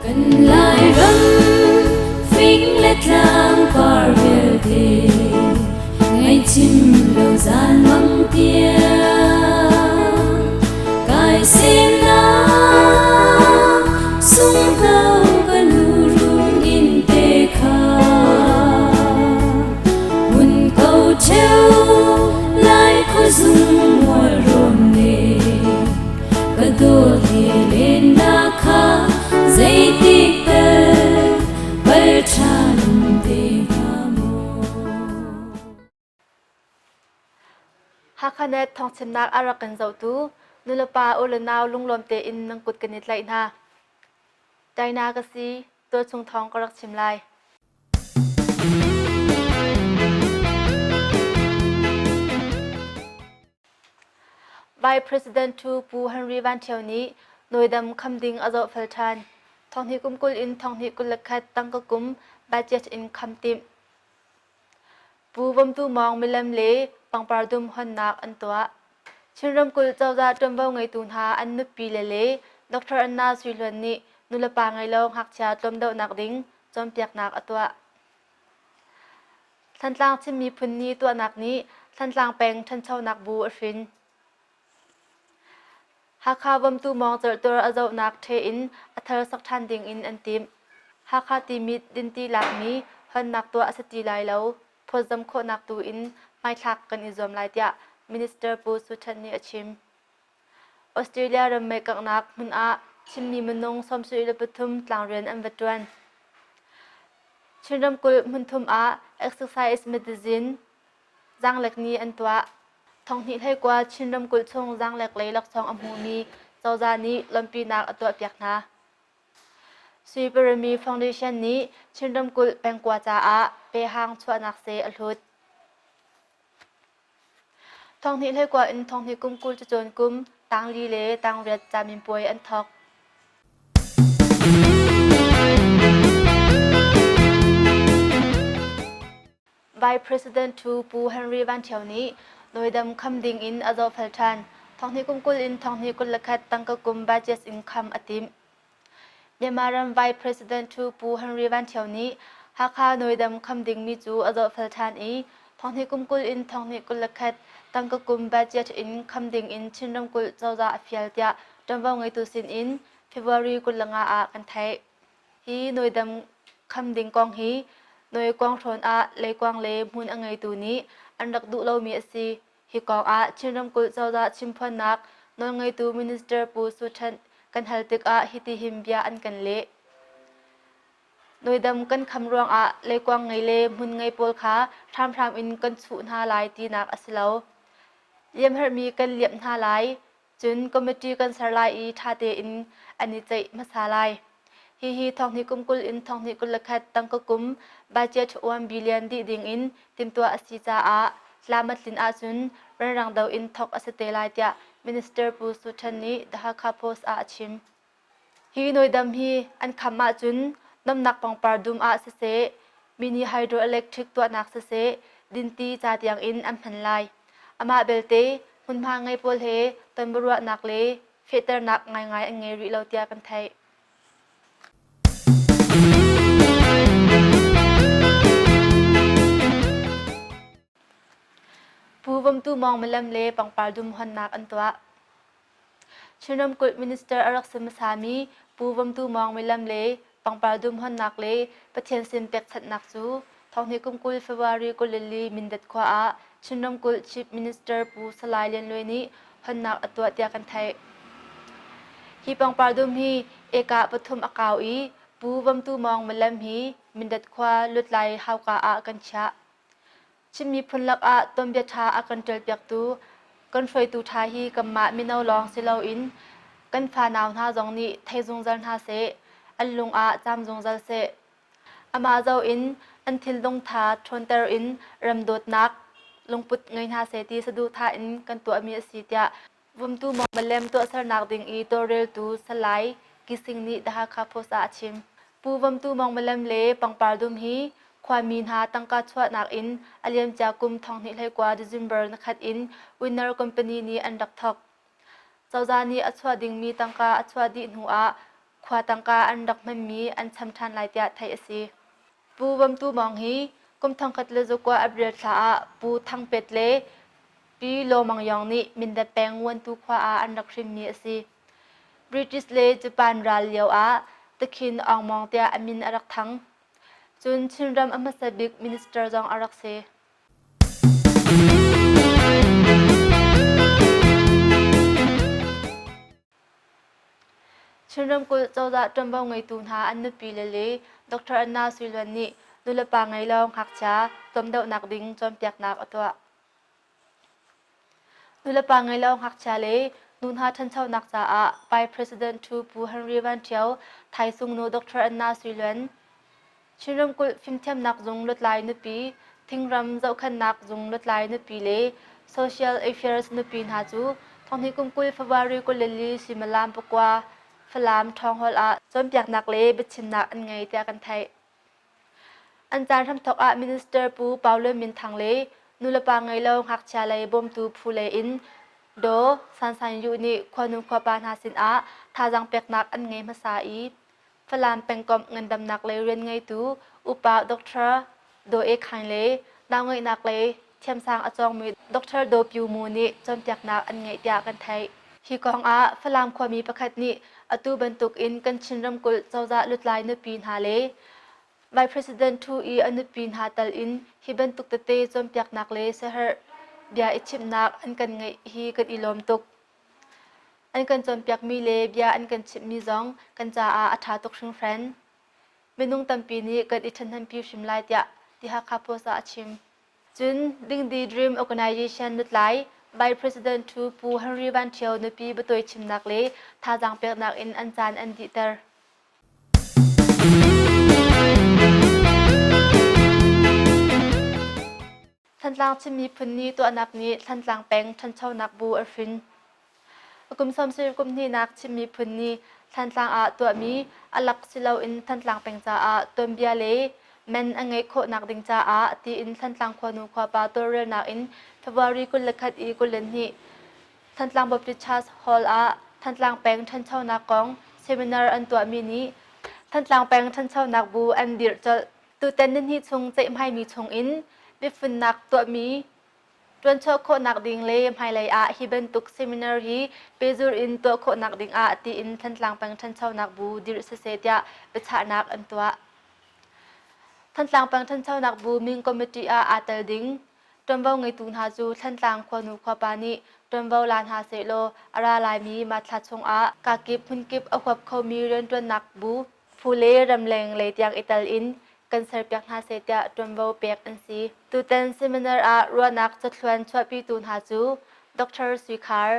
Kan Lairam fing le tlang par vialte ngaihchim lo zan mang tiang kai semnak sunghno ka nu run in te kha mun ko cheu lai khuazung mual rawn le Ka dawt he lennak kha zeitik tal pal ṭhan te hnga maw? Hakhanet thawngchimnak a rak kan zohtu nulepa u le nau lunglawm tein nan kut kan i tlaih hna. China ka si, tualchung thawng ka rak chim lai. Vice President Ṭhu Pu Henry Van Ṭhio nih Nawidam kham ding a zohfel ṭhan. Thonghnih kum 20 in thonghnih 21 tangka kum budget in kham timh. Pu Vom Tu Mawng milem le pangpar dum honnak an tuah. Chin ramkulh cozah ṭuanvo ngeitu hna an nupi le le Dr. Anna Sui Hluan nih nulepa ngeilo ngakchia tlawmdeuhnak ding cawnpiaknak a tuah. Thantlang Chin Miphun Ni tuahnak nih Thantlang peng ṭhanchonak bu a hrin. Hakha Vomtu mawng cerhtur a zohnak ṭhe in a thar sak ṭhan ding in an timh. Hakha Timit dinti lakmi honnak tuah a si ti lai lo, phawtzam khawhnak tu in hmaithlak kan i zuam lai tiah Minister Pu Su Than nih a chim. Australia ram meikanghnak hmun ah Chinmi minung 73 tlangrian an va ṭuan. Chin ramkulh hmunthum ah exercise medicine zaanglek ni an tuah. Thonghnih hleikua Chin ramkulh chung zaanglek lei laksawng a hmumi cozah nih lawmhpinak a tuahpiak hna. Sui Parami Foundation nih Chin ramkulh pengkua caah pehang chuahnak seh a hlut. Thonghnih hleikua in thonghnih kum 20 cacawn kum tangli le tangriat caminpuai an thawk. Vice President Ṭhu Pu Henry Van Ṭhio nih Nawidam kham ding in a zohfel ṭhan. Thonghnih kum 20 in thonghnih 21 tangka kum budget in kham a timh. Myanmar ram Vice President Ṭhu Pu Henry Van Ṭhio nih Hakha Nawidam kham dingmi cu a zohfel ṭhan i thonghnih kum 20 in thonghnih 21 tangka kum budget in kham ding in Chin ramkulh cozah a fial tiah ṭuanvo ngeitu sin in February 25 ah kan theih. Hi Nawidam kham ding kong hi Nawikuang hrawn ah leikuang le hmun a ngeitu nih an rak duh lomi a si. Hi kong ah Chin ramkulh cozah chimphuannak nawlngeitu Minister Pu Su Ṭhanh kan hal tikah hitihin bia an kan leh. Nawidam kan kham ruangah leikuang ngei le hmun ngei pawl kha hramhram in kan chuh hna lai tinak a si lo. Liamherhmi kan liamh hna lai. Cun committee kan ser lai i ṭha tein an i ceih hmasa lai. Hihi thonghnih kum 20 in thonghnih 21 tangka kum budget 1 billion dih ding in timhtuah a si caah tlam a tlin ahcun renrang do in thawk a si te lai tiah Minister Pu Su Ṭhan nih The Hakha Post ah a chim. Hi nawidam hi an kham ahcun nomnak pangpar dum ah siseh, mini hydroelectric tuahnak siseh, dinti ca tiang in an hman lai. Amah belte, hmunhma ngei pawl he tonbiaruahnak le fehternak ngaingai an ngei rih lo tiah kan theih. Pu Vomtu Mawng milem le pangpar dum honnak an tuah. Chin ramkulh minister a rak si hmasami Pu Vom Tu Mawng milem le pangpar dum honnak le Pathian sin pekchanhnak cu thonghnih kum 20 February 24 Mindat khua ah Chin ramkulh Chief Minister Pu Salai Lian Luai nih honnak a tuah tiah kan theih. Hi pangpar dum hi eka pathum a kau i Pu Vom Tu Mawng milem hi Mindat khua lutlai hauka ah kan chiah. Chin miphun lakah tuanbia ṭha a kan ṭialpiaktu kan hruaitu ṭha hi kanmah mino lawng si loin kan fanau hna zong nih thei zungzal hna seh, an lung ah caam zungzal seh. Amah zoh in an thinlung tha ṭhawnter in ram dawtnak lungput ngei hna seh ti saduhthah in kan tuahmi a si tiah Vumtu Malem tuahsernak ding i tawlreltu Salai Kising nih The Hakha Post ah a chim. Pu Vomtu Mong Malem le Pangpar Dum hi khuami hna tangka chuahnak in a liamcia kum 2021 December nikhat in Winner Company nih an rak thawk. Cozah nih a chuah dingmi tangka a chuah dih hnu ah Khua tangka an rak hmanmi an cham ṭhan lai tiah theih a si. Pu Vam Tu Mawng hi kum 1900 April thla ah Pu Thang Pet le Pi Law Mang Yawng nih Mindat peng Nguantu khua ah an rak hrinmi a si. British le Japan ral lio ah Takhin Aung Mawng tiah a min a rak thang. Cun Chinram a hmasa bik minister zong a rak si. Chin ramkulh cozah ṭuanvo ngeitu hna an nupile le Dr. Anna Sui Luan nih nulepa ngei lo ngakchia tuamdeuhnak ding cawnpiaknak a tuah. Nulepa ngei lo ngakchia le nu hna ṭhanchonak caah Vice President Ṭhu Pu Henry Van Ṭhio, Thaisung nu Dr. Anna Sui Luan, Chin ramkulh fimthiamnak zung lutlai nupi, thingram zohkhenhnak zung lutlai nupi le Social Affairs nupi hna cu thonghnih kum 20 February 24 suimilam pakua Falam ṭhawnghawl ah cawnpiaknak le biachimnak an ngei tiah kan theih. An caan hramthawk ah Minister Pu Paulo Min Thang le nulepa ngei lo ngakchia lei bawmtu phu lei in Daw San San Yu nih khuanu khuapa hna sinah thazaang peknak an ngei hmasa i Falam pengkomh ngandamnak lei rian ngeitu upa Dr. Daw E Khaing le naungeihnak lei thiamsang a cawngmi Dr. Daw Pyu Mu nih cawnpiaknak an ngeih tiah kan theih. Hi kong ah Falam khuami pakhat nih atu bantuk in kan Chin ramkulh cozah lutlai nupi hna le Vice President Thu i a nupi hna tal in hi bantuk tete cawnpiaknak le siaherh bia i chimhnak an kan ngeih hi kan i lawm tuk. An kan cawnpiakmi le bia an kan chimhmi zong kan caah a ṭha tuk hringhran. Minung tampi nih kan i ṭhahnempi hrim lai tiah The Hakha Post ah a chim. Cun Dingdi Dream Organization lutlai Vice President Ṭhu Pu Henry Van Ṭhio nupi biatawi chimnak le thazaang peknak in an caan an dihter. Thantlang Chin Miphun Ni tuahnak nih Thantlang peng ṭhanchonak bu a hrin. Kum 30 kum hnihnak Chin Miphun Ni Thantlang ah tuahmi a lak si loin Thantlang peng caah tuanbia le men a ngeih khawhnak ding caah tiin Thantlang khuanu khuapa tawlrelnak in February 21 i 22 Thantlang Baptist Church Hall ah Thantlang peng ṭhanchonak kong seminar an tuahmi nih Thantlang peng ṭhanchonak bu an dirh colh. Tutan nihnih chung ceihmaimi chungin biafunnak tuahmi ṭuanchuah khawhnak ding le hmailei ah hi bantuk seminar hi pehzulh in tuah khawhnak ding ah tiin Thantlang peng ṭhanchonak bu dirh siseh tiah biachahnak an tuah. Thantlang peng ṭhanchonak bu min committee ah aa tel ding ṭuanvo ngeitu hna cu Thantlang khuanu khuapa nih ṭuanvo la hna sehlaw a ra laimi March thla chungah kakip hmunkip a huap khomi rianṭuannak bu Phu le ramleng lei tiang i tal in kan serpiak hna seh tiah ṭuanvo pek an si. Tutan seminar ah ruahnak cathluan chuahpitu hna cu Dr. Sui Khar,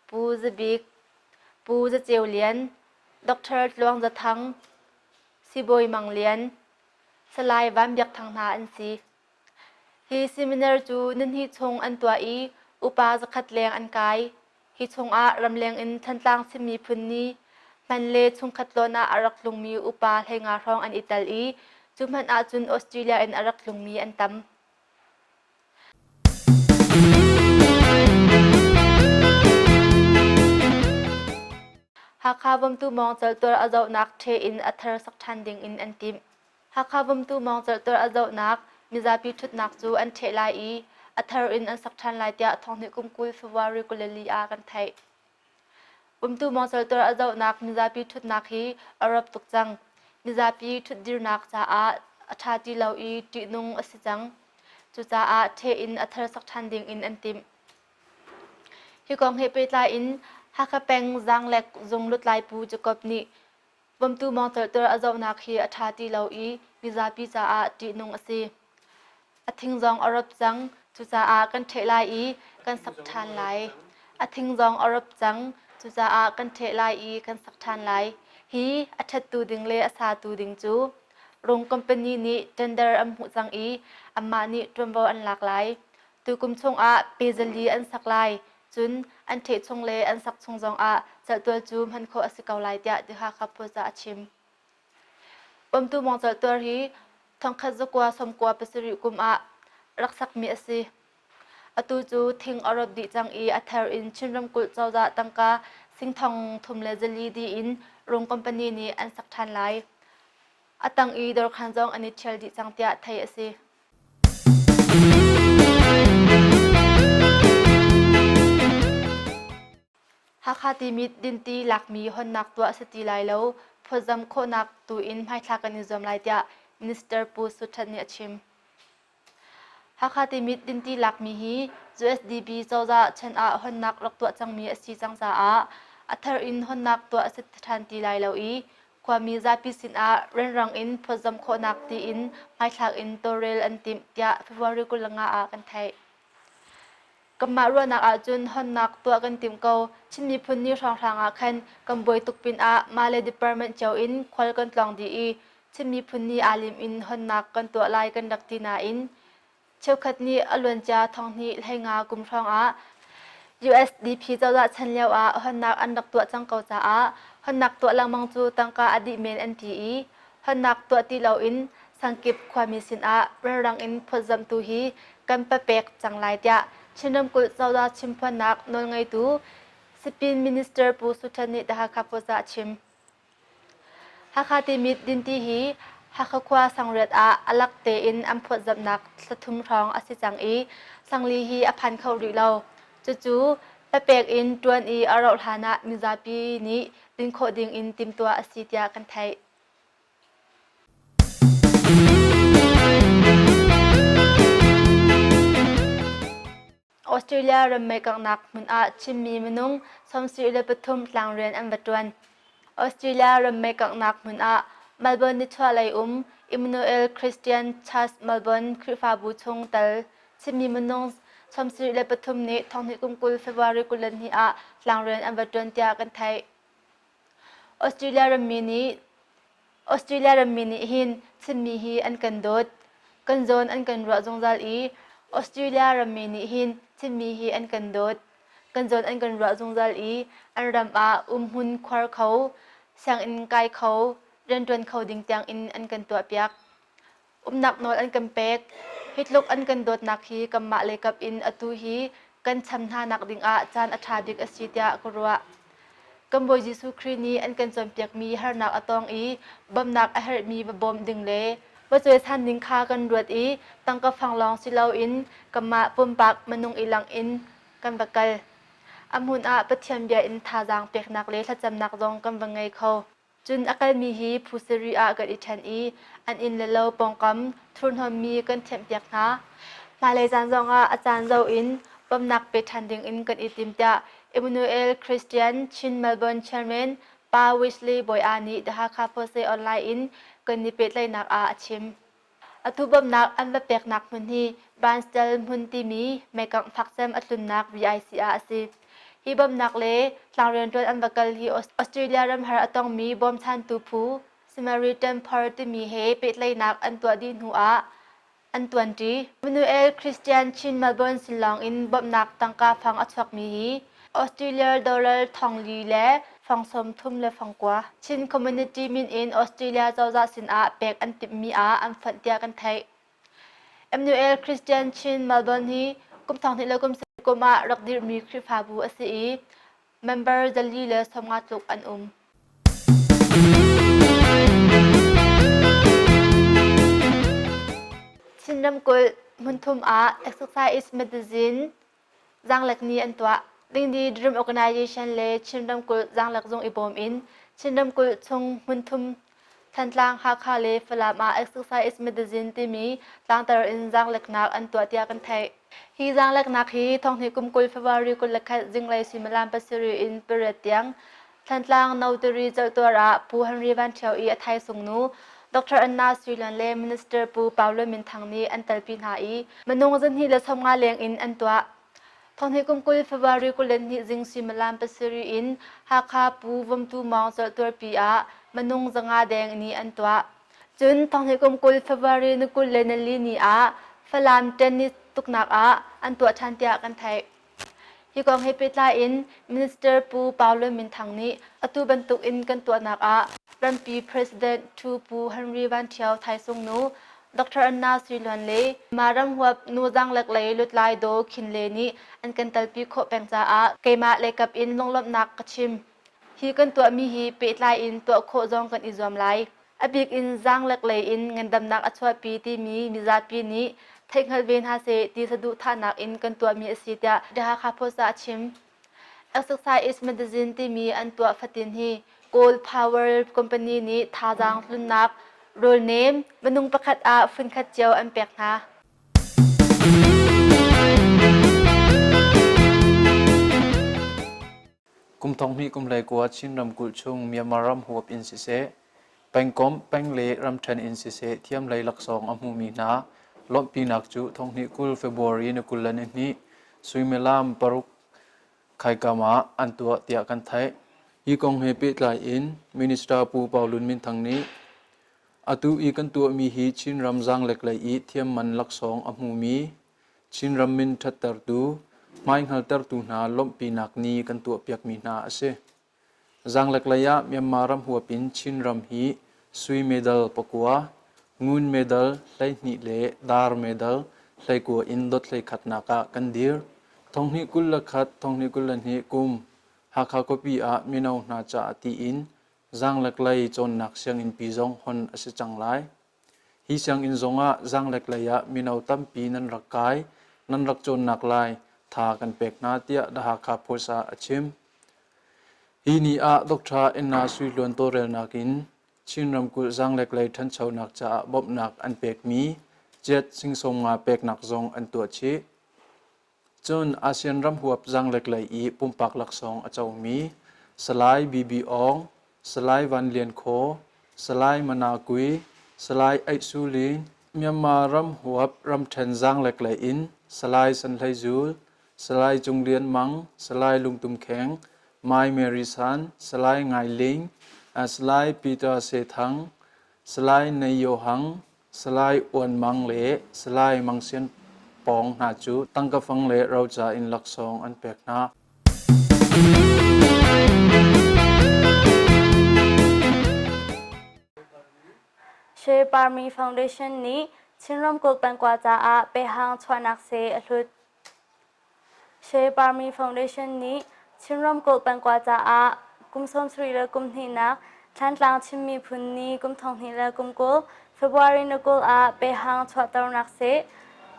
Pu Za Bik, Pu Za Ceu Lian, Dr. Tluang Za Thang, Sibawi Mang Lian, Salai Van Biak Thang hna an si. Hi seminar cu nihnih chung an tuah i upa zakhat leng an kai. Hi chungah ramleng in Thantlang Chin miphun nih hman le chungkhat tlawn ah a rak tlungmi upa 15 hrawng an i tel i cu hmanh ahcun Australia in a rak tlungmi an tam. Hakha Vomtu mawng celtuar a zohnak ṭhe in a thar sak ṭhan ding in an timh. Hakha Vomtu mawng celtuar a zohnak mizapi ṭhutnak cu an ṭheh lai i a thar in an sak ṭhan lai tiah thonghnih kum 20 February 24 ah kan theih. Vomtu mawng celtuar a zohnak mizapi ṭhutnak hi a rap tuk cang. Mizapi ṭhutdirnak caah a ṭha ti lo i ṭihnung a si cang. Cucaah ṭheh in a thar sak ṭhan ding in an timh. Hi kong he pehtlai in Hakha peng Zaanglek zung lutlai Pu Jacob nih Vomtu mawngcelhter a zohnak hi a ṭha ti lo i mizapi caah ṭihnung a si. A thing zong a rop cang, cucaah kan ṭheh lai i kan sak ṭhan lai. A thing zong a rop cang, cucaah kan ṭheh lai i kan sak ṭhan lai. Hi a ṭhettu ding le a satu ding cu Rung company nih tender an hmuh cang i anmah nih ṭuanvo an lak lai. Tukum chungah pe zali an sak lai, cun an ṭheh chung le an sak chung zongah celhtual cu hman khawh a si ko lai tiah The Hakha Post ah a chim. Bawmtu mawng celhtual hi 1997 kum ah rak sakmi a si. Atu cu thing a rop dih cang i a thar in Chin ramkulh cozah tangka sing thong thum le zali dih in Rung company nih an sak ṭhan lai. A tang i dawrkhan zong an i ṭhial dih cang tiah theih a si. Hakha Timit dinti lakmi honnak tuah a si ti lai lo, phawtzamh khawhnak tu in hmaithlak kan i zuam lai tiah Minister Pu Sut That nih a chim. Hakha Timit dinti lakmi hi USDP cozah chan ah honnak rak tuah cangmi a si cang caah a thar in honnak tuah a si ṭhan ti lai lo i khuami zapi sinah renrang in phawtzamh khawhnak tiin hmaithlak in tawlrel an timh tiah February 25 ah kan theih. Kanmah ruahnak ahcun honnak tuah kan timh ko. Chin miphun ni hrawnghrang ah khan kan buai tuk pinah mah le department cio in khual kan tlawng dih i Chin miphun ni aa lim in honnak kan tuah lai kan rak ti nain cheukhat nih a luancia thonghnih 15 kum hrawng ah USDP cozah chan lio ah honnak an rak tuah cang ko caah honnak tuah lengmang cu tangka a dih men an ti i honnak tuah ti loin sangkip khuami sinah relrang in phawtzamhtu hi kan papek cang lai tiah Chin ramkulh cozah chimphuannak nawlngeitu Sipin Minister Pu Su Than nih The Hakha Post ah a chim. Hakha Timit dinti hi Hakha khua sangriat ah a lak tein an phawtzamhnak thlathum hrawng a si cang i sangli hi a phan kho rih lo. Cucu papek in ṭuan i a rauh hlan ah mizapi nih din khawh ding in timhtuah a si tiah kan theih. Australia ram meikanghnak hmun ah Chinmi minung 73 tlangrian an va ṭuan. Australia ram meikanghnak hmun ah Melbourne nichuahlei um Emmanuel Christian Church Melbourne Khrihfabu chung tel Chinmi minung 73 nih thonghnih kum 20 February 22 ah tlangrian an va ṭuan tiah kan theih. Australia rammi nih Australia rammi nih hin Chinmi hi an kan dawt. Kan zawn an kan ruah zungzal i Australia rammi nih hin Chinmi hi an kan dawt. Kan zawn an kan ruah zungzal i an ram ah umhmun khuar kho, sianginn kai kho, rianṭuan kho ding tiang in an kan tuahpiak. Umnak nawl an kan pek. Hi tluk an kan dawtnak hi kanmah le kap in atu hi kan cham hna nak dingah caan a ṭha bik a si tiah ka ruah. Kan Bawi Jesuh Khrih nih an kan cawnpiakmi harnak a tong i bawmhnak a herhmi va bawm ding le va cawisan ding kha kan ruat i tangka fang lawng si loin kanmah pumpak minung i lang in kan va kal. A hmun ah Pathian bia in thazaang peknak le thlacamnak zong kan va ngei kho. Cun a kalmi hi phu sarih ah kan i ṭhen i an inn le lo pawngkam thurhnawmmi kan thianhpiak hna. Hmailei caan zongah a caan zoh in bawmhnak pe ṭhan dingin kan i tim tiah Emmanuel Christian Chin Melbourne Chairman Pa Wesley Bawi-a nih The Hakha Post Online in kan i pehtlaihnak ah a chim. Atu bawmhnak an va peknak hmun hi Barnsdall hmun timi meikangh fakcem a tlunnak VIC ah a si. Hi bawmhnak le tlangrianṭuan an va kal hi Australia ramhar a tongmi bawmchantu phu Samaritan Poor timi he pehtlaihnak an tuah dih hnu ah an tuanṭi. Emmanuel Christian Chin Melbourne sin lawng in bawmhnak tangka fang a chuakmi hi Australia dollar thongli le fang 30 le fang kua. Chin community min in Australia cozah sinah pek an timhmi ah an fonh tiah kan theih. Emmanuel Christian Chin Melbourne hi kum 20 le kum kum ah rak dirhmi Khrihfabu a si i member zali le 50 tluk an um. Chin ramkulh hmunthum ah Exercise Medicine Zaanglek Ni an tuah. Dingdi Dream Organization le Chin ramkulh zaanglek zung i bawm in Chin ramkulh chung hmunthum Thantlang, Hakha le Falam ah Exercise Medicine timi tlangtar in zaangleknak an tuah tiah kan theih. Hi zaangleknak hi thonghnih kum 20 February 21 zinglei suimilam pasarih in pariat tiang Thantlang Notary Cawlhtuar ah Pu Henry Van Ṭhio i a thaisung nu Dr. Anna Sui Luan le Minister Pu Paulo Min Thang nih an telpi hna i minung 250 leng in an tuah. Thonghnih kum 20 February 22 zing suimilam pasarih in Hakha Pu Vomtu Mawng Cawlhtuarpi ah minung 500 deng nih an tuah. Cun thonghnih kum 20 February ni 24 ni ah Falam tennis tuknak ah an tuah ṭhan tiah kan theih. Hi kong he pehtlai in Minister Pu Paulo Min Thang nih atu bantuk in kan tuahnak ah rampi President Thu Pu Henry Van Ṭhio Thaisung nu Dr. Anna Sui Luan le mah ram huap nu zaanglek lei lutlai Daw Khin Le nih an kan telpi khawh peng caah keimah leikap in lunglawmhnak ka chim. Hi kan tuahmi hi pehtlai in tuah khawh zong kan i zuam lai. A bik in zaanglek lei in ngandamnak a chuahpi timi mizapi nih theihhngalh ve hna seh ti saduhthahnak in kan tuahmi a si tiah The Hakha Post ah a chim. Exercise Magazine timi an tuah fatin hi Kawl Power Company nih thazaang tlunnak rawl nem minung pakhat ah phunkhat cio an pek hna. Kum 12 kum 19 Chin ramkulh chung Myanmar ram huap in siseh, pengkomh, peng le ramṭhen in siseh thiamlei laksawng a hmumi hna lawmhpinak cu 2020 February ni 22 suimilam 6 khaikam ah an tuah tiah kan theih. Hi kong he pehtlai in Minister Pu Pau Lun Min Thang nih atu i kan tuahmi hi Chinram zaanglek lei i thiamman laksawng a hmumi Chinram min ṭhattertu, hmaihngaltertu hna lawmhpinak ni kan tuahpiakmi hna a si. Zaanglek lei ah Myanmar ram huap in Chinram hi sui medal pakua, ngun medal 12 le dar medal 19 in dot 11 nak ah kan dir. Thonghnih 21, thonghnih 22 kum Hakha khuapi ah mino hna caah tiin zaanglek lei cawnnak sianginnpi zong hon a si cang lai. Hi sianginn zongah zaanglek lei ah mino tampi nan rak kai, nan rak cawnnak lai tha kan pek hna tiah The Hakha Post ah a chim. Hi ni ah Dr. Enna Sui Hluan tawlrelnak in Chin ramkulh zaanglek lei ṭhanchonak caah bawmhnak an pekmi jet sing 50 peknak zong an tuah chih. Cun ASEAN ram huap zaanglek lei i pumpak laksawng a comi Salai BB Aung, Salai Van Lian Khaw, Salai Mana Kui, Salai Aih Su Lin, Myanmar ram huap ramṭhen zaanglek lei in Salai San Hlei Zul, Salai Cung Lian Mang, Salai Lung Tum Kheng, Mai Mary San, Salai Ngai Ling, Salai Peter Se Thang, Salai Nei Yo Hang, Salai Uan Mang le Salai Mang Sian Pawng hna cu tangka fang le roca in laksawng an pek hna. Shwe Parmi Foundation nih Chin ramkulh pengkua caah pehang chuahnak seh a hlut. Shwe Parmi Foundation nih Chin ramkulh pengkua caah kum 70 le kum hnihnak Thlantlang Chin Miphun Ni kum 2020 February ni 20 ah pehang chuahternak seh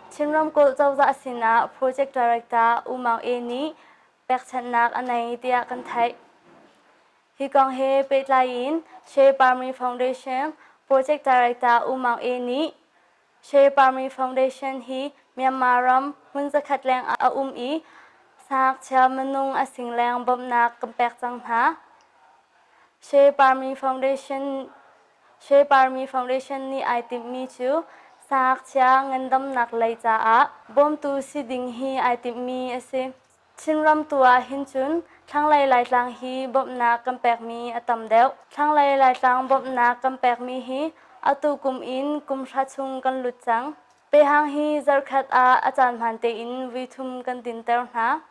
Chin ramkulh cozah sinah Project Director U Maung E nih pekchanhnak a nei tiah kan theih. Hi kong he pehtlai in Shwe Parmi Foundation Project Director U Maung E nih Shwe Parmi Foundation hi Myanmar ram hmun zakhat leng ah a um i sangakchia minung a sing leng bawmhnak kan pek cang hna. Shwe Parmi Foundation Shwe Parmi Foundation nih ai timhmi cu sangakchia ngandamnak lei caah bawmtu si ding hi ai timhmi a si. Chinram tu ah hin cun thlanglei Laitlang hi bawmhnak kan pekmi a tam deuh. Thlanglei Laitlang bawmhnak kan pekmi hi atu kum in kum hra chung kan lut cang. Pehang hi zarhkhat ah a caan hmaan tein vui thum kan dinter hna.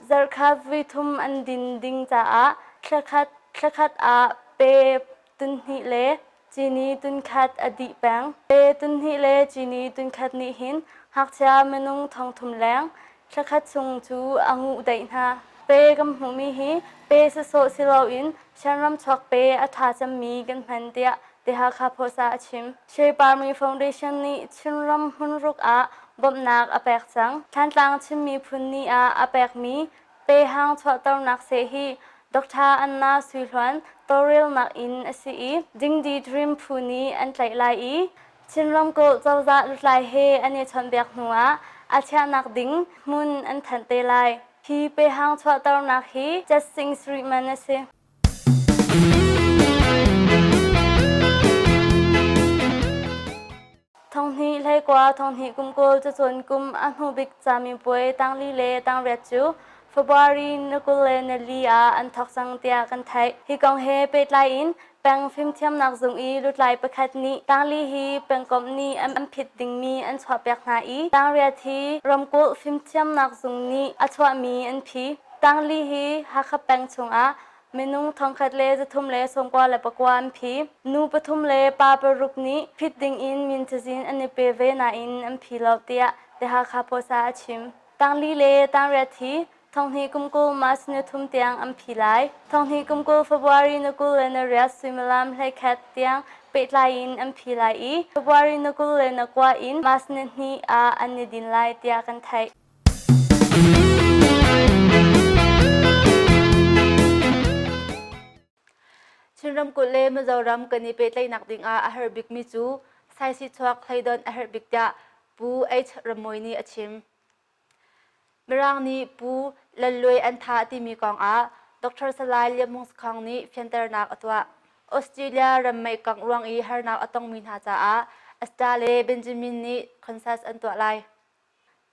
Zarhkhat vui thum an din ding caah thlakhat thlakhat ah pe tunhnih le cini tunkhat a dih peng. Pe tunhnih le cini tunkhat nih hin ngakchia minung 3,000 leng thlakhat chung cu a nguh deih hna. Pe kan hmuhmi hi pe sawsawh si loin Shanram chuak pe a ṭha cemmi kan hman tiah The Hakha Post ah a chim. Shwe Parmi Foundation nih Chinram hmunruk ah bawmhnak a pek cang. Thlantlang Chin Miphun Ni ah a pekmi Pehang chuahternak seh hi Dr. Anna Sui Hluan tawlrelnak in a si i Dingdi Dream phu nih an tlaih lai i Chin ramkulh cozah lutlai he an i chawnhbiak hnu ah a chiahnak ding hmun an thanh te lai. Hi pehang chuahternak hi Cetsing sarih man a si. Thonghnih hleikua thonghnih kum 20 cacawn kum a hnubik camipuai tangli le tangriat cu February ni 24 ah an thawk cang tiah kan theih. Hi kong he pehtlai in peng fimthiamnak zung i lutlai pakhat nih tangli hi pengkomh nih an phit dingmi an chuahpiak hna i tangriat hi ramkulh fimthiamnak zung nih a chuahmi an phi. Tangli hi Hakha peng chungah Minung 1339 an phi. Nu pathum le pa paruk nih phit dingin min cazin an i pe ve nain an phi lo tiah The Hakha Post ah a chim. Tangli le tangriat hi Thonghnih kum 20 March ni thum tiang an phi lai. Thonghnih kum 20 February ni 28 suimilam 11 tiang pehtlai in an phi lai i February ni 29 in March ni hnih ah an i din lai tiah kan theih. Chin ramkulh le Mizoram kan i pehtlaihnak ding ah a herh bikmi cu saisihchuak hleidon a herh bik tiah Pu H. Rammawi nih a chim. Mirang nih Pu Lal Luai an thah timi kong ah Dr. Salai Lian Hmung Sakhong nih fianternak a tuah. Australia ram meikangh ruang i harnak a tongmi hna caah Asta le Benjamin nih concert an tuah lai.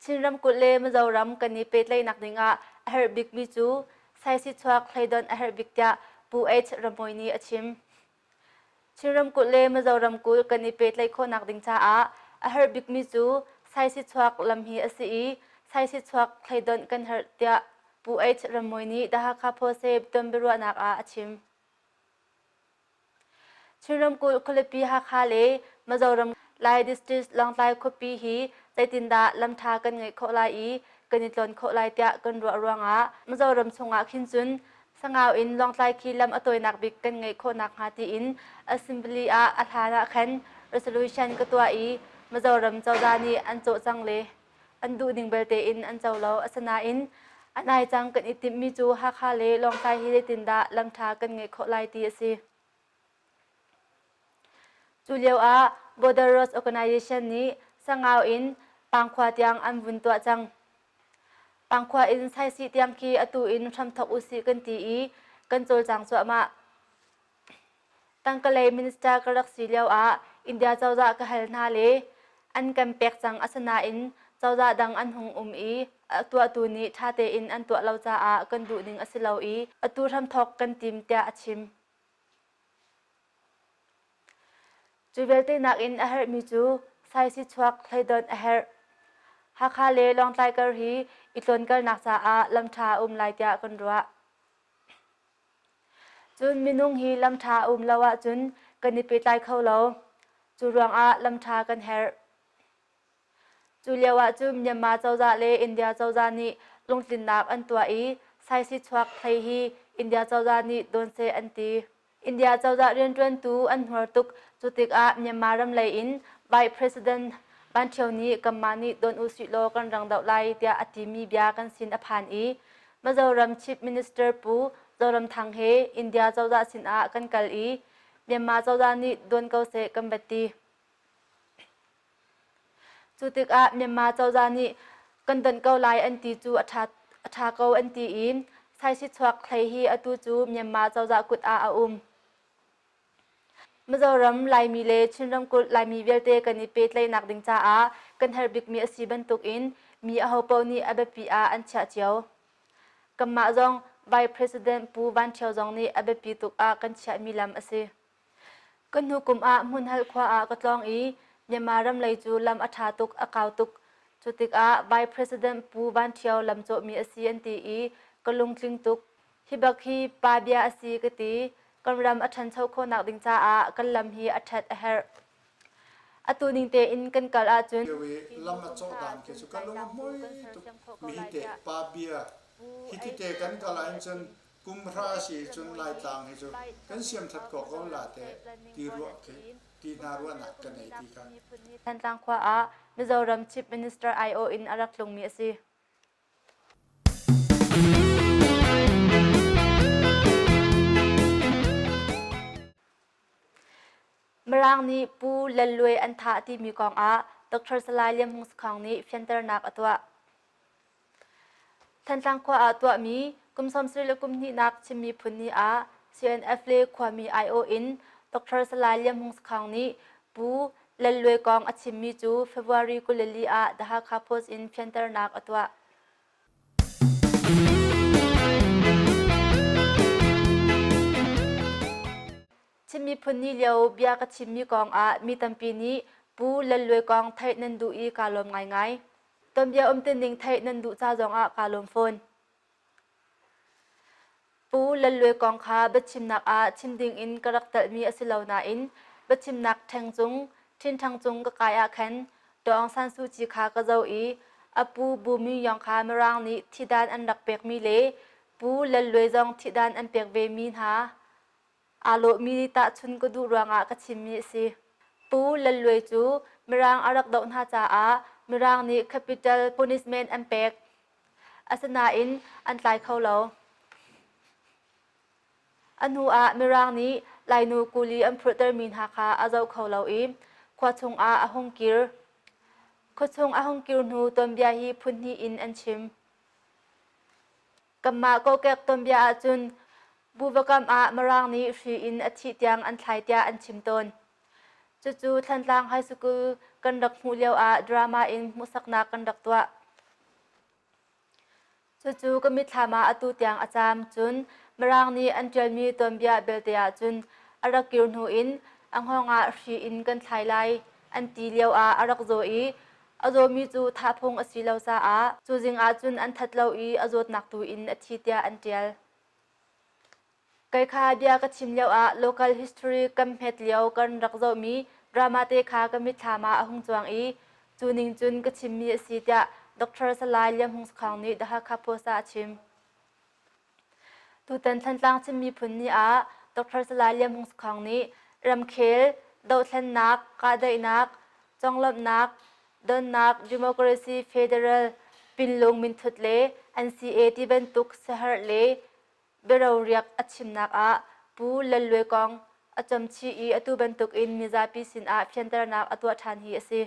Chin ramkulh le Mizoram kan i pehtlaihnak ding ah a herh bikmi cu saisihchuak hleidonh a herh bik tiah Pu H. Rammawi nih a chim. Chin ramkulh le Mizoram kulh kan i pehtlaih khawhnak ding caah a herh bikmi cu saisihchuak lam hi a si i saisihchuak hleidonh kan herh tiah Pu H. Rammawi nih The Hakha Post he ton biaruahnak ah a chim. Chin ramkulh khualipi Hakha le Mizoram Lai District Lawngtlai khuapi hi zeitindah lamṭha kan ngeih khawh lai i kan i tlawn khawh lai tiah kan ruah ruangah Mizoram chungah khin cun Sangau in Lawngtlai khi lam a tawinak bik kan ngeih khawh nakhnga tiin Assembly ah a hlan ah khan resolution ka tuah i Mizoram cozah nih an cawh cang le an duhning belte in an co lo. Asinain a nai cang kan i timhmi cu Hakha le Lawngtlai hi zeitindah lamṭha kan ngeih khawh lai ti a si. Cu lio ah Border Roads Organization nih Sangau in Pangkhua tiang an vun tuah cang. Pangkhua in Saisih tiang khi atu in hramthok usih kan ti i kan cawlcang cuahmah. Tangkalei minister ka rak si lio ah India cozah ka hal hna le an kan pek cang asinain cozah dang an hung um i a tuahtu nih ṭha tein an tuah lo caah kan duhning a si lo i atu hramthok kan tim tiah a chim. Cu vialte nakin a herhmi cu saisihchuak hleidonh a herh. Hakha le Lawngtlai kar hi i tlawnkalnak caah lam ṭha a um lai tiah kan ruah. Cun minung hi lam ṭha a um lo ahcun kan i pehtlai kho lo. Cu ruangah lam ṭha kan herh. Cu lio ah cun Myanmar cozah le India cozah nih lungtlinnak an tuah i saisihchuak hlei hi India cozah nih dawn seh an ti. India cozah rianṭuantu an hnuar tuk. Cu tikah Myanmar ram lei in Vice President Ban Ṭhio nih kanmah nih dawn u sih law kan rang doh lai tiah a timi bia kan sin a phan i Mizoram Chief Minister Pu Zoramthang he India cozah sinah kan kal i Myanmar cozah nih dawn ko seh kan va ti. Cu tikah Myanmar cozah nih kan donh ko lai an ti cu a ṭha ko an ti i saisihchuak hlei hi atu cu Myanmar cozah kut ah a um. Mizoram Laimi le Chin ramkulh Laimi vialte kan i pehtlaihnak ding caah kan herh bikmi a si bantukin mi ahopaoh nih a biapi ah an chiah cio. Kanmah zong Vice President Pu Van Ṭhio zong nih a biapi tuk ah kan chiahmi lam a si. Ka hnu kum ah Hmunhalh khua ah ka tlawng i Myanmar ram lei cu lam a ṭha tuk, a kau tuk. Cu tikah Vice President Pu Van Ṭhio lam cawhmi a si an ti i ka lungtling tuk. Hi bak hi pa bia a si ka ti. Kan ram a ṭhancho khawhnak ding caah kan lam hi a ṭhat a herh. Atu ning tein kan kal ahcun lam a cawh dan khi cu ka lung a hmui tuk. Mi hi te pa bia hi ti te kan kal ahhin cun Kum hra si cun Laitlang hi cu kan siamthat ko ko la teh ti ruah khi ti hna ruahnak ka nei ti kha. Thantlang khua ah Mizoram Chief Minister aiawh in a rak tlungmi a si. Mirang nih Pu Lal Luai an thah timi kong ah Dr. Salai Lian Hmung Sakhong nih fianternak a tuah. Thantlang khua ah tuahmi kum 70 le kum hnihnak Chin Miphun Ni ah CNF le khuami aiawh in Dr. Salai Lian Hmung Sakhong nih Pu Lal Luai kong a chimmi cu February 24 ah The Hakha Post in fianternak a tuah. Chin Miphun Ni lio bia ka chimmi kong ah mi tampi nih Pu Lal Luai kong theih nan duh i kaa lawm ngaingai. Tuanbia umtuning theih nan duh ca zongah kaa lawm fawn. Pu Lal Luai kong kha biachimnak ah chim dingin ka rak telhmi a si lo nain biachimnak ṭheng cung, ṭhinṭhang cung ka kai ah khan Daw Aung San Suu Kyi kha ka zoh i A pu Bu Myung Yong kha Mirang nih thihdan an rak pekmi le Pu Lal Luai zong thihdan an pek vemi hna aa lawhmi tahchun ka duh ruangah ka chimmi a si. Pu Lal Luai cu Mirang a rak doh hna caah Mirang nih capital punishment an pek. Asinain an tlai kho lo. A hnu ah Mirang nih Lainu kuli an phurhtermi hna kha a zoh kho lo i khua chungah a hung kir. Khuachung a hung kir hnu tuanbia hi phunhnih in an chim. Kanmah kokek tuanbia ahcun Buvakam ah Mirang nih hri in a thih tiang an thlai tiah an chim tawn. Cucu Thlantlang High School kan rak hmuh lio ah drama in hmuhsaknak kan rak tuah. Cucu ka mitthlam ah atu tiang a caam. Cun Mirang nih an ṭialmi tuanbia belte ahcun a rak kir hnu in a hngawng ah hri in kan thlai lai an ti lio ah a rak zaw i a zawmi cu thah phung a si lo caah cu zing ahcun an that lo i a zawtnak tu in a thi tiah an ṭial. Kei kha bia ka chim lioah local history kan hmet lio kan rak zohmi drama te kha ka mitthlam ah a hung cuang i cu ning cun ka chimmi a si tiah Dr. Salai Liam Hung Sakhong nih The Hakha Post ah a chim. Tutan Thantlang Chin Miphun Ni ah Dr. Salai Liam Hung Sakhong nih ramkhel, dohthlennak, kahdaihnak, conglawmhnak, donnak, democracy, federal, pinlung minthut le NCA ti bantuk siaherh le biaroriak a chimnak ah Pu Lal Luai kong a camchih i atu bantukin mizapi sinah fianternak a tuah ṭhan hi a si.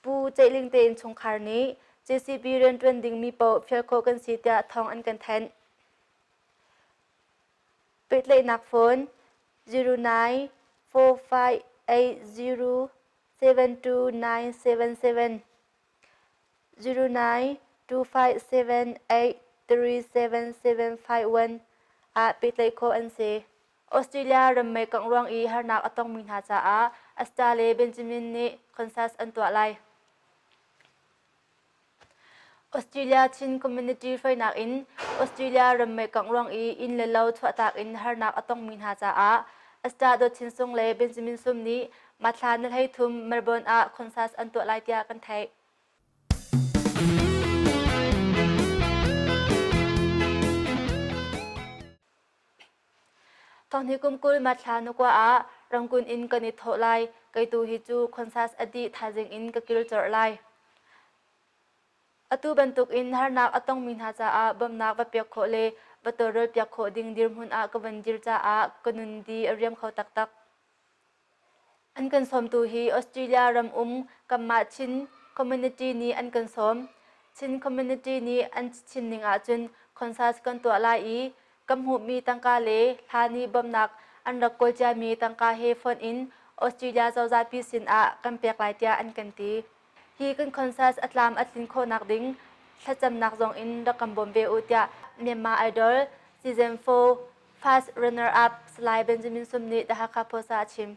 Pu Ceihling te innchungkhar nih JCB rianṭuan dingmi paoh fial khawh kan si tiah thawng an kan thanh. Pehtlaihnak phone 09 4580 72977 09 2578 37751 ah pehtlaih khawh an si. Australia ram meikangh ruang i harnak a tongmi hna caah Asta le Benjamin nih concert an tuah lai. Australia Chin Community hruainak in Australia ram meikangh ruang i inn le lo chuahtak in harnak a tongmi hna caah Asta Dawt Chin Sung le Benjamin Sum nih Mathla ni 13 Melbourne ah concert an tuah lai tiah kan theih. Thonghni kum 20 Mathla nukua ah Rangoon in kan i thawh lai. Kei tu hi cu concert a dih thaizing in ka kil colh lai. Atu bantuk in harnak a tongmi hna caah bawmhnak va pek khawh le va tawlrel piak khawh ding dirhmun ah ka van dir caah ka nun di a riam kho taktak. An kan sawmtu hi Australia ram um kanmah Chin community nih an kan sawm. Chin community nih an chim ning ahcun concert kan tuah lai i kan hmuhmi tangka le hlan i bawmhnak an rak kawl ciami tangka he fonh in Australia cozahpi sin ah kan pek lai tiah an kan ti. Hi kan concert a tlam a tlin khawhnak ding thlacamnak zong in rak kan bawm ve u tiah Myanmar Idol season 4 First runner-up Salai Benjamin Sum nih The Hakha Post ah a chim.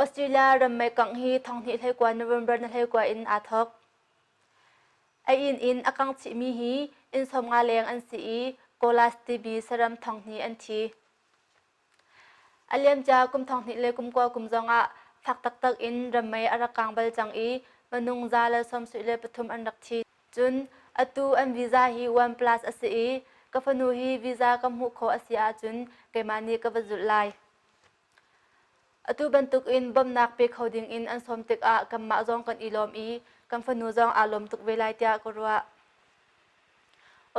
Australia ram meikangh hi thonghnih hleikua November na hleikua in aa thawk. A inn in a kang chihmi hi inn 50 leng an si i Kolas timi saram thonghnih an thi. A liamcia kum 2000 le kum kua kum zongah fak taktak in rammei a rak kang bal cang i minung 173 an rak thi. Cun atu an visa hi one plus a si i ka fanu hi visa ka hmuh khawh a si ahcun keimah nih ka va zulh lai. Atu bantukin bawmhnak pe kho dingin an sawm tikah kanmah zong kan i lawm i kan fanu zong aa lawm tuk ve lai tiah ka ruah.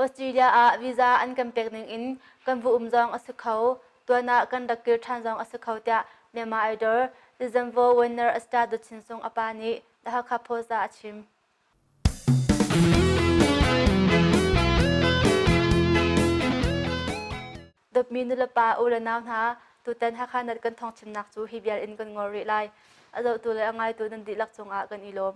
Australia ah visa an kan pek ning in kan va um zong a si kho, tuan ah kan rak kir ṭhan zong a si kho tiah Myanmar Idol Lizanvo winner Asta Dawt Chin Sung a pa nih The Hakha Post ah a chim. Dawtmi nulepa u le nau hna, tutan Hakha Nat kan thawngchimnak cu hi vial in kan ngol rih lai. A zohtu le a ngaitu nan dihlak cungah kan i lawm.